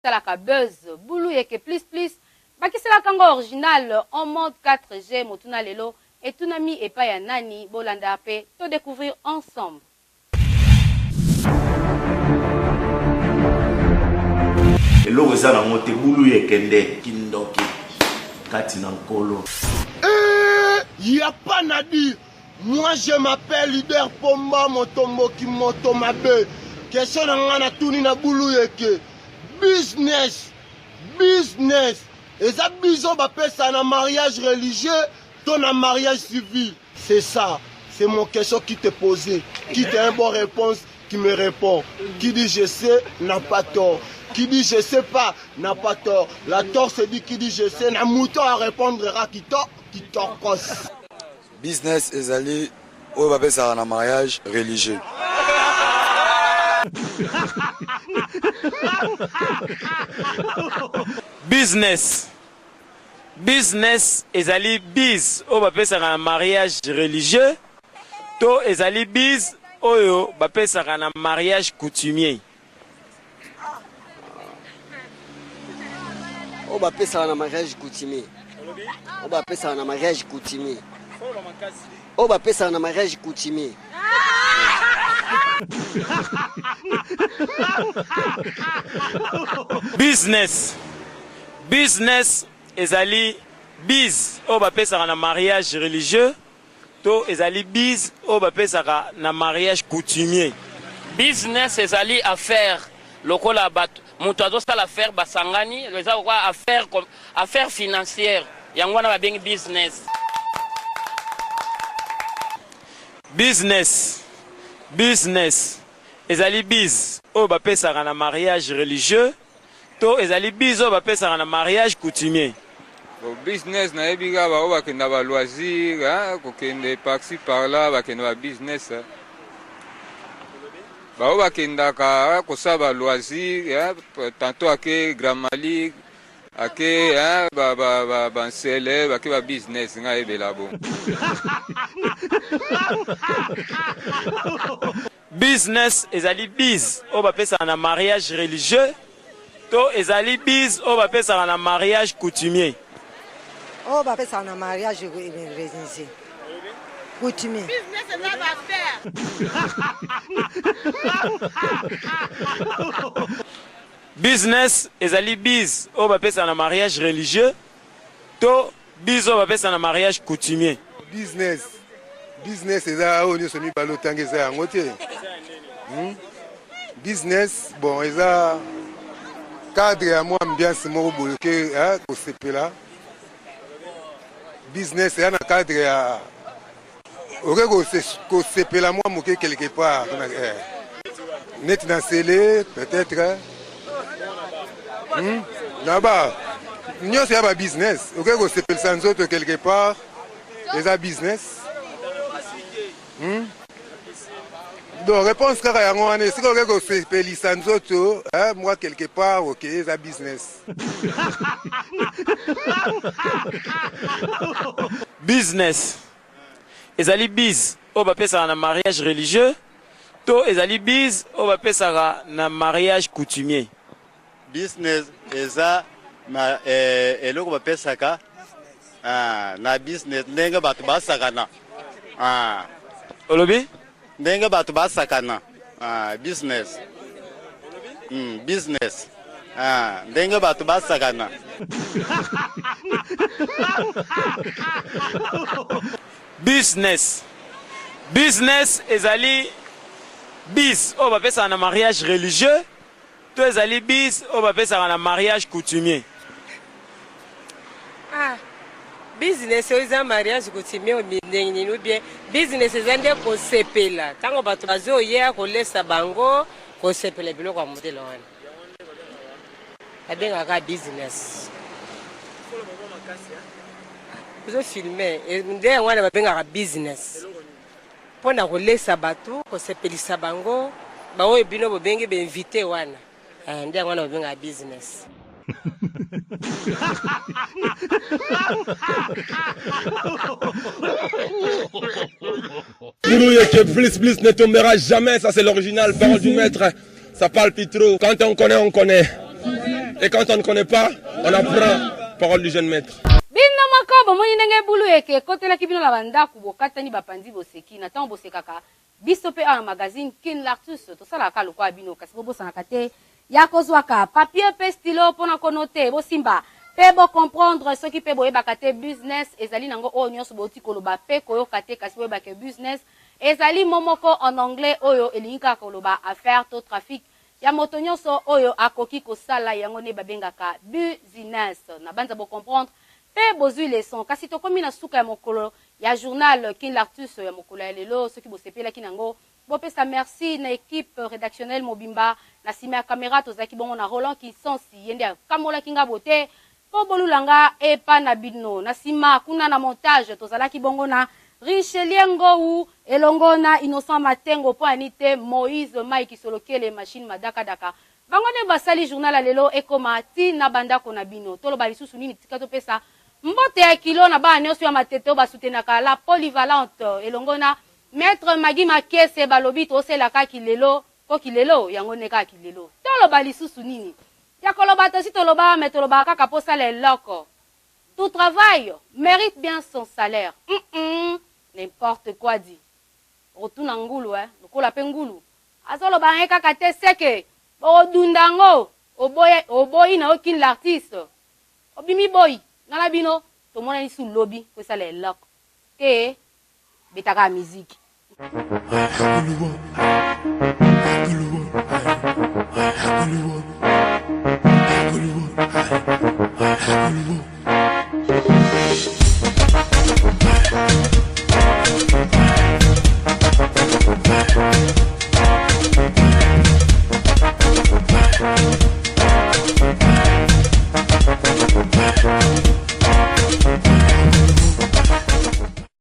Esalaka buzz bulu yeke plus plus bakiselaka ngo original en mode 4G motuna lelo etunami epai ya nani bolanda pe to decouvrir ensemble. Eloko eza nango te bulu yeke nde kindoki kati na nkolo. Eeh ya pas na dire moi je m'appelle leader pomba motomboki moto mabe question na nga natuni na bulu yeke business business eza biso bapesa na mariage religieux to na mariage civil c'est ça c'est mon question qui te pose qui te un bon réponse qui me répond qui dit je sais n'a pas tort qui dit je sais pas n'a pas tort la tort se dit qui dit je sais na mouton à répondre qui kitokos Business ezali oyo bapesaka na mariage religieux. Business Business ezali biz oyo bapesaka na mariage religieux to ezali biz oyo bapesaka na mariage coutumier? Oyo bapesaka na mariage coutumier. Oyo bapesaka na mariage coutumier. Oyo bapesaka na mariage coutumier. Business Business ezali biz oyo bapesaka na mariage religieux To ezali bise oyo bapesaka na mariage coutumier. Business ezali affaire lokola batu mutu azosala affaire basangani eza lokola affaire affaire financière yango wana babengi business. Business Business ezali bise oyo bapesaka na mariage religieux To ezali bise oyo bapesaka na mariage coutumier. Bon business nayebi kaka baoyo bakenda ba loisir hein, kokende par ci par là bakenda ba business hein. Baoyo bakendaka kosala ba loisir hein, tantôt ake Grand Mali ake hein, ba ba ba ba nsele bake ba business ngai ayebela bongo. Business ezali bise oyo bapesaka na mariage religieux to ezali bise oyo bapesaka na mariage coutumier? Oyo bapesaka na mariage religieux coutumier. Business eza ba affaire. Business ezali bise oyo bapesaka na mariage religieux to Bise oyo bapesa na mariage coutumier. Business business eza oyo nyonso mibale otangi eza yango te hmm? Business bon eza cadre ya mwa ambiance moko boye ke kosepela. Business eza na cadre ya oke kosepela mwa moke quelque part eh. neti na sele peut-être hmm? na ba nyonso ya ba business oke kosepelisa nzoto quelque part eza business hmm? donc réponse kaka yango wana esika oke kosepelisa nzoto eh, mwa quelque part oke eza business Business ezali bise oyo bapesaka na mariage religieux to ezali bise oyo bapesaka na mariage coutumier? Business eza na eh, eloko bapesaka ah, na business ndenge bato basakana ah. Olobi? Ndenge bato basakana ah, business mm, business ah, ndenge bato basakana. Business Business ezali bise oyo bapesaka na mariage religieux to ezali bise oyo bapesaka na mariage coutumier? Ah, business oyo eza mariage coutumier oyo ndenge nini ou bien business eza nde kosepela ntango bato bazoya kolesa bango kosepela biloko ya modele wana babengaka business ozofilme nde yango wana babengaka business mpo na kolesa bato kosepelisa bango baoyo bino bobengi bainvite wana eh, nde yango wana babengaka business Yeke plus plus ne tombera jamais, ça c'est l'original, parole du maître. Ça parle plus trop. Quand on connaît, on connaît. Et quand on ne connaît pas, on apprend. Parole du jeune maître. Bino moko bomoni ndenge bulu eke ekotelaki bino na bandako, bokatani bapanzi boseki na ntango bosekaka. Biso mpe awa na magazine Kin Lartus tosalaka kaka lokola bino, kasi bobosanaka te ya kozwaka papier mpe stylo mpo na konote, bosimba mpe bo comprendre. Soki mpe boyebaka te business ezali nango oyo nyonso bouti koloba mpe koyoka te, kasi boyeba ke business ezali mot moko en anglais oyo elingi kaka koloba affaire to trafic ya moto nyonso oyo akoki kosala yango nde babengaka business. Nabanza bo comprendre mpe bozui leçon. Kasi tokomi na suka ya mokolo ya journal Kin Lartus ya mokolo ya lelo. Soki bosepelaki na yango, bopesa merci na equipe redactionnelle mobimba. Na sima ya camera tozalaki bongo na Roland Kinsansi, ye nde akamolaki nga bote mpo bolula nga epa na bino. Na sima kuna na montage tozalaki bongo na Richelieu Ngou elongo na Innocent Matengo, mpo ya nini te Moïse Mayi Kisolokele machine madakadaka. Bango nde basali journal ya lelo ekoma ti na ba ndako na bino. Toloba lisusu nini tika topesa mbote ya kilo na bana nionso ya Matete oyo ba soutenaka la polyvalente elongo na Maitre Maguy Makese balobi tosela kaka kilelo po kilelo yango nde kaka kilelo. Toloba lisusu nini? Ya koloba tosi toloba mais tolobaka kaka po osala eloko. Tout travail merite bien son salaire humm n'importe quoi dit. Okotuna ngulu eh lokola pe ngulu Azoloba naye kaka te seke bokodunda yango oboyi oboyi na yo kin l'artiste obimi boyi nga na bino tomonani su lobi po esala eloko te beta kaka musique.